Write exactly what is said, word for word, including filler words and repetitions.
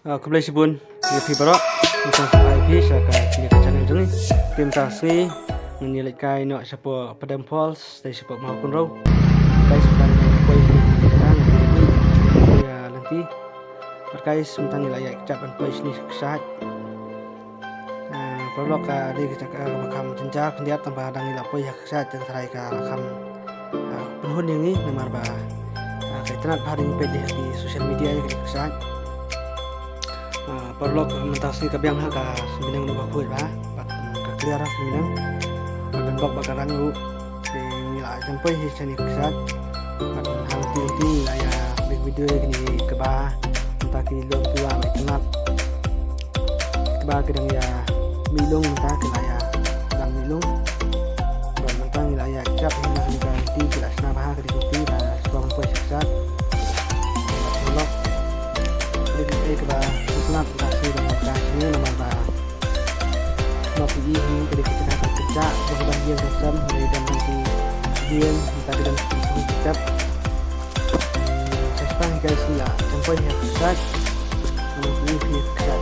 Ah, khublei shibun ïa phi baroh. Ngi sngewbha ïa phi sha ka, ka channel jong ngi. Te mynta ka sngi ngin ïa leit kai noh shapoh Padam Falls, te shapoh Mawkynrew. Guys, mynta ngi poi ha ka jaka ngi poi ïa lynti. Bad guys, mynta ngi la ïaid kjat ban poi shane sha kshaid. Ah, paralok, ka dei ka jaka kaba kham jynjar khyndiat, tangba dang ngi la poi ha ka kshaid te ka tharai ka la kham, ah, pynhun ïa ngi namar ba, ah, ka itynnad bha dang ngi peit ha ki social media ïa ka kshaid. Ah, paralok, mynta ka sngi ka biang ha ka symbai nang ba khuid bha bad, mm, ka clear ha symbai nang. Bad ka bok bad ka rang ruh. Te ngi la jan poi hi shane ka kshaid. Bad hangtei hangtei ngi la ïa make video ïa kine kiba mynta ki long kiba mih tynnat. Kiba ki dang ïa mih lung mynta ki la ïa dang mih lung. Bad mynta ngi la ïa jop hi na kane ka lynti, ki la shna bha ka dei ka lynti ba shuwa ban poi sha kshaid. Bad paralok, ka dei kaei kaba tynnat mynta ka sngi ban wan kai shane namar ba Ba phi i hi ka dei ka jaka kaba kyrkieh, ba ka dang ïeng dang sem, hynrei dang dang ki ïeng, mynta ki dang ki song ki tep. Hmm, sa shisha hi guys, ngi la jan poi ha ka kshaid. Ba phi i hi ka kshaid